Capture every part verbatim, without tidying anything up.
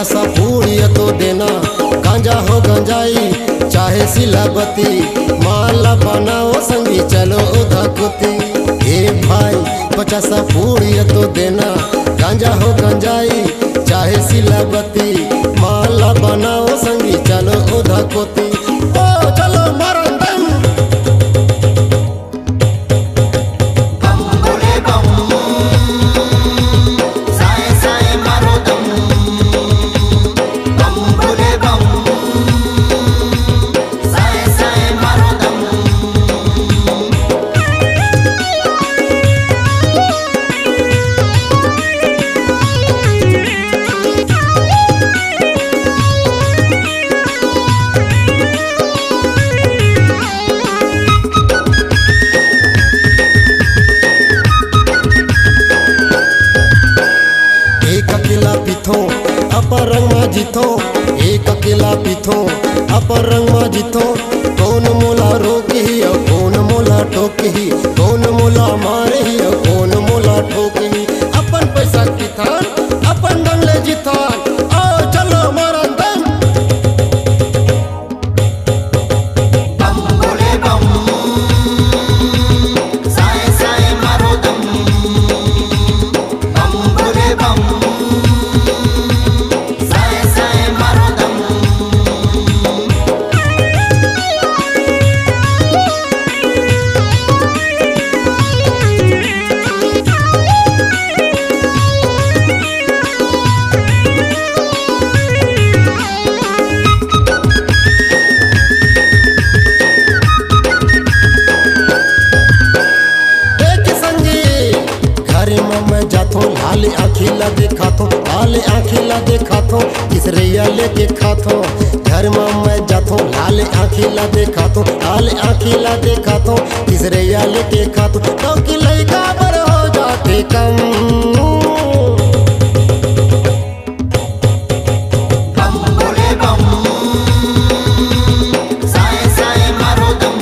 पचासा पूड़िया तो देना, गांजा हो गंजाई, चाहे सिलाबती, माला बनाओ संगी, चलो उधा कोती। हे भाई, पचासा पूड़िया तो देना, गांजा हो गंजाई, चाहे सिलाबती, माला बनाओ संगी, चलो उधा कोती। ओ चलो मरंदम। एक अकेला पीथो, अपन रंग म जीथो। एक अकेला पीथो, अपन रंग म जीथो। कौन मोला रोकही अउ कौन मोला टोकही, कौन मोला मारही अउ कौन मोला ठोकही। अपन पैसा किथन, अपन ढंग ले जीथन, आओ चलो मरन दन। बम भोले बम, साए साए मारो दम। बम भोले बम, साए साए मारो दम। देख संगी, घर म मैं जाथों, लाल आँखी ला देखाथों, लाल आँखी ला देखाथों, किसरैया लेके खाथों। घर म मैं जाथों, लाल आँखी ला देखाथों, लाल आँखी ला देखाथों, किसरैया लेके खाथों। तो कि लइका बर हो जाथे कम। बम भोले बम, साए साए मारो दम।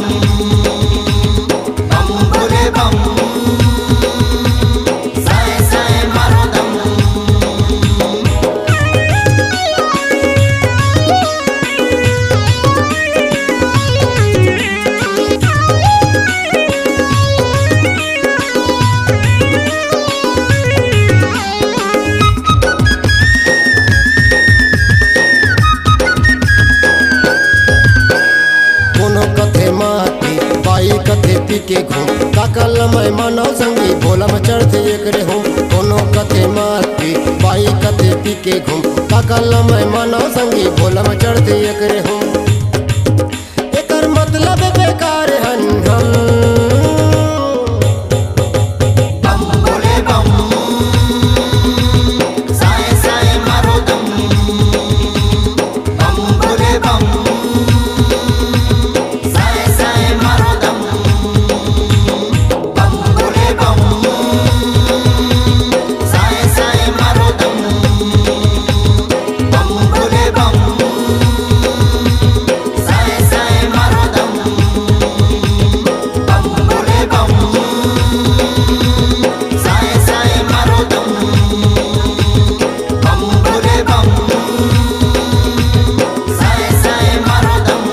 बम भोले बम, साए साए मारो दम। कोनो कथे माटी, बाई कथे पी के घूम, काका ल मैं मानव संगी, भोला म चढ़थे एकरे हूम। कोनो कथे माटी, बाई कथे पी के घूम, काका ल मैं मानव संगी, भोला म चढ़थे एकरे हूम। एकर मतलब बेकार हन हम। बम भोले बम, साए साए मारो दम। बम भोले बम, साए साए मारो दम। बम भोले बम, साए साए मारो दम। बम भोले बम, साए साए मारो दम। बम भोले बम, साए साए मारो दम। बम भोले बम, साए साए मारो दम।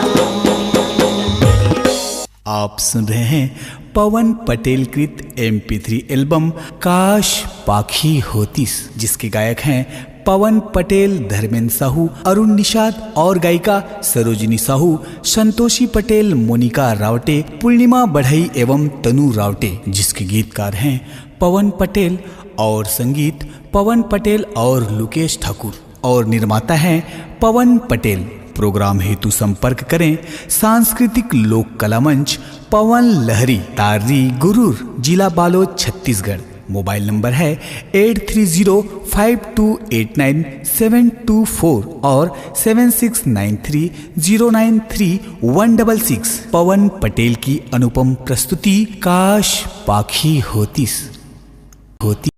आप सुन रहे हैं पवन पटेल कृत एमपी थ्री एल्बम काश पाखी होतिस, जिसके गायक हैं पवन पटेल, धर्मेंद्र साहू, अरुण निषाद और गायिका सरोजिनी साहू, संतोषी पटेल, मोनिका रावटे, पूर्णिमा बढ़ई एवं तनु रावटे, जिसके गीतकार हैं पवन पटेल और संगीत पवन पटेल और लुकेश ठाकुर और निर्माता हैं पवन पटेल। प्रोग्राम हेतु संपर्क करें सांस्कृतिक लोक कला मंच, पवन लहरी, तार्री गुरूर, जिला बालोद, छत्तीसगढ़। मोबाइल नंबर है eight three zero five two eight nine seven two four और seven six nine three zero nine three one double six. Pawan Patel की अनुपम प्रस्तुति काश पाखी होतिस, होती।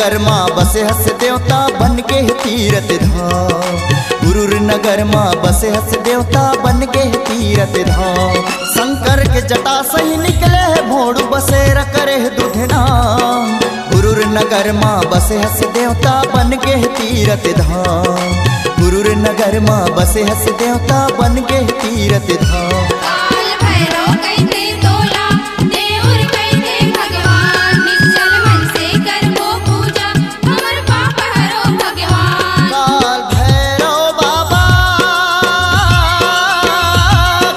नगर मा बसे हस देवता बन के तीरथ धाम। गुरुर नगर मा बसे हस देवता बन के तीरथ धाम। शंकर के जटा सही निकले हे भोड़ू बसेरा करे हे दूध नाम। गुरुर नगर मा बसे हस देवता बन के तीरथ धाम। गुरुर नगर मा बसे हस देवता बन के तीरथ धाम। काल भैरव कहिथे तोला, देउर कहिथे भगवान, निश्चल मन से करबो पूजा, हमर पाप हरो भगवान। काल भैरव बाबा,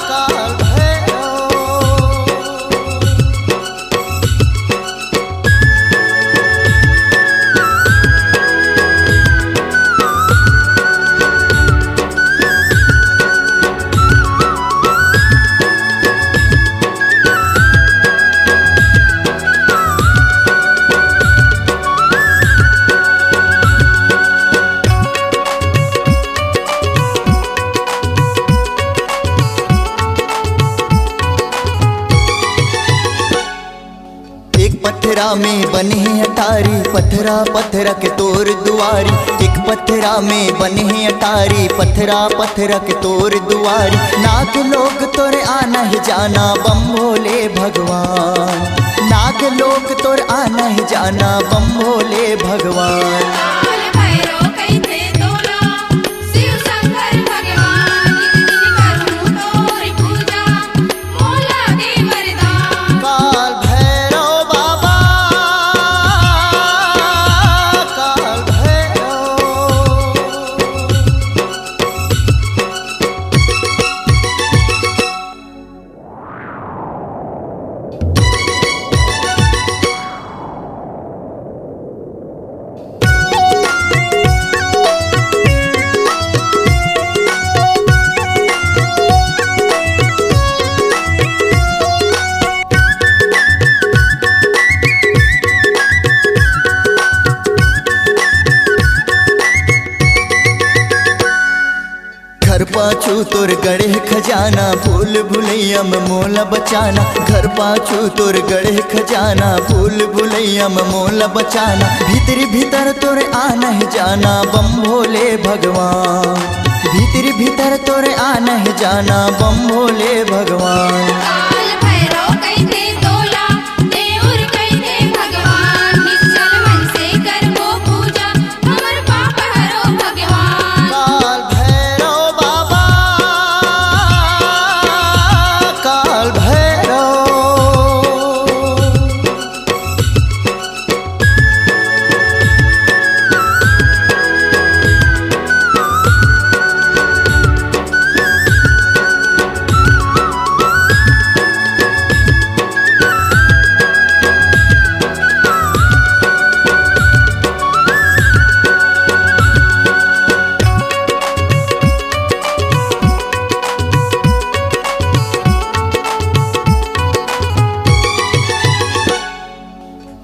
काल भैरव। एक पथरा में बने हे अटारी, पथरा पथरा के तोर दुआरी। एक पथरा में बने हे अटारी, पथरा पथरा के तोर दुआरी। नाग लोक तोर आना हे जाना बम भोले भगवान। नाग लोक तोर आना हे जाना बम भोले भगवान। काल भैरव कहिथे तोला, शिव शंकर भगवान, नित दिन करूं तोर पूजा, मोला दे वरदान। काल भैरव बाबा, काल भैरव। घर पाछू तोर गड़े खजाना, भूल भुलैया में मोला बचाना। घर पाछू तोर गड़े खजाना, भूल भुलैया में मोला बचाना। भीतरी भीतर तोर आना हे जाना बम भोले भगवान। भीतरी भीतर तोर आना हे जाना बम भोले भगवान। काल भैरव कहिथे तोला, देउर कहिथे भगवान, निश्चल मन से करबो पूजा, हमर पाप हरो भगवान। काल भैरव बाबा, काल भैरव।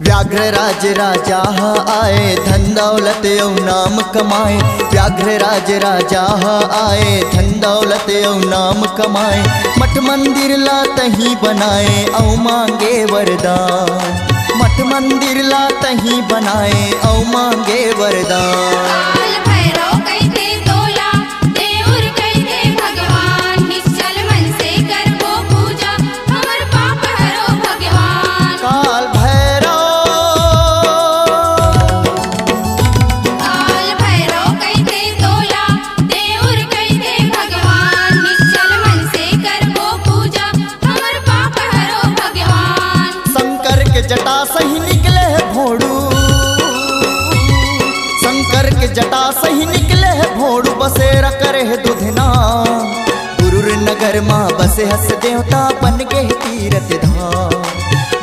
व्याघ्र राज राजा ह आए, धन दौलत अउ नाम कमाए। व्याघ्र राज राजा ह आए, धन दौलत अउ नाम कमाए। मठ मंदिर ला तहीं बनाए, अउ मांगे वरदान। मठ मंदिर ला तहीं बनाए, अउ मांगे वरदान। काल भैरव कहिथे तोला, देउर कहिथे भगवान, निश्चल मन से करबो पूजा, हमर पाप हरो भगवान। काल भैरव, काल भैरव कहिथे तोला, देउर कहिथे भगवान, निश्चल मन से करबो पूजा, हमर पाप हरो भगवान। शंकर के जटा सही निकले हे भोड़ू, शंकर के जटा सही निकले हे भोड़ू, बसेरा करे हे दूधना। गुरुर नगर मा बसे हस देवता बन गे हे तीरथ धाम।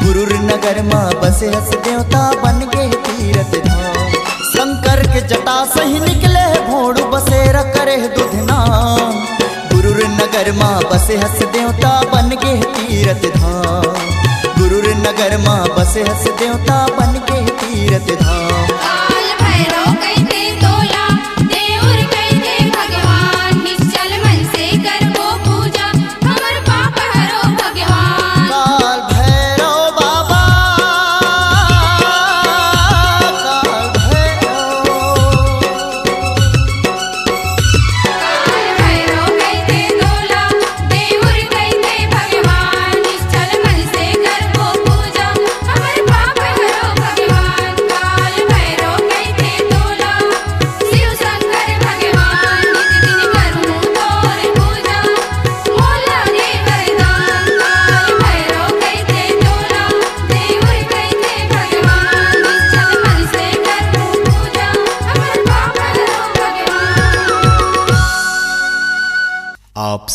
गुरुर नगर मा बसे हस देवता बन गे हे तीरथ धाम। शंकर के जटा सही निकले हे भोड़ू, बसेरा करे हे दूधना। गुरुर नगर मा बसे हस देवता बन गे हे तीरथ धाम। गुरुर नगर मा बसे हस देवता बन गे हे तीरथ धाम। काल भैरव कहिथे तोला, देउर कहिथे भगवान, निश्चल मन से करबो पूजा, हमर पाप हरो भगवान। काल भैरव बाबा, काल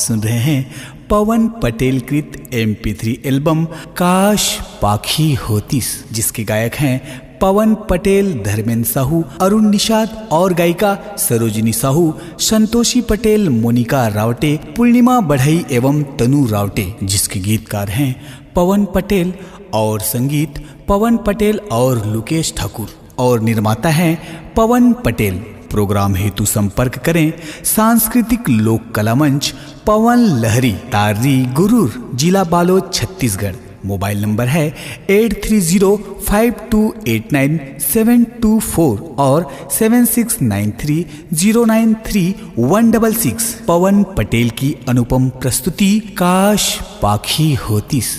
सुन रहे हैं पवन पटेल कृत एमपी थ्री एल्बम काश पाखी होतिस, जिसके गायक हैं पवन पटेल, धर्मेंद्र साहू, अरुण निषाद और गायिका सरोजिनी साहू, संतोषी पटेल, मोनिका रावटे, पूर्णिमा बढ़ई एवं तनु रावटे, जिसके गीतकार हैं पवन पटेल और संगीत पवन पटेल और लुकेश ठाकुर और निर्माता हैं पवन पटेल। प्रोग्राम हेतु संपर्क करें सांस्कृतिक लोक कला मंच, पवन लहरी, तार्री गुरूर, जिला बालोद, छत्तीसगढ़। मोबाइल नंबर है eight three zero five two eight nine seven two four और seven six nine three zero nine three one double six. Pawan Patel की अनुपम प्रस्तुति काश पाखी होतिस।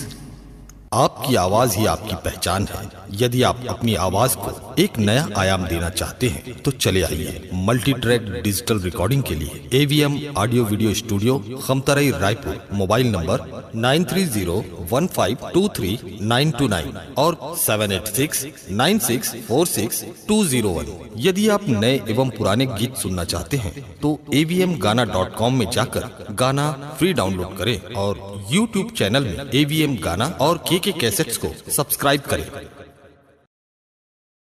आपकी आवाज ही आपकी पहचान है। यदि आप अपनी आवाज को एक नया आयाम देना चाहते हैं तो चले आइए मल्टी ट्रैक डिजिटल रिकॉर्डिंग के लिए AVM audio video studio, Khamtarai, Raipur. Mobile number nine three zero one five two three nine two nine और seven eight six nine six four six two zero one. यदि आप नए एवं पुराने गीत सुनना चाहते हैं तो एवीएम गाना डॉट कॉम में जाकर गाना फ्री डाउनलोड करें और यूट्यूब चैनल में एवीएम गाना और केके कैसेट्स को सब्सक्राइब करें।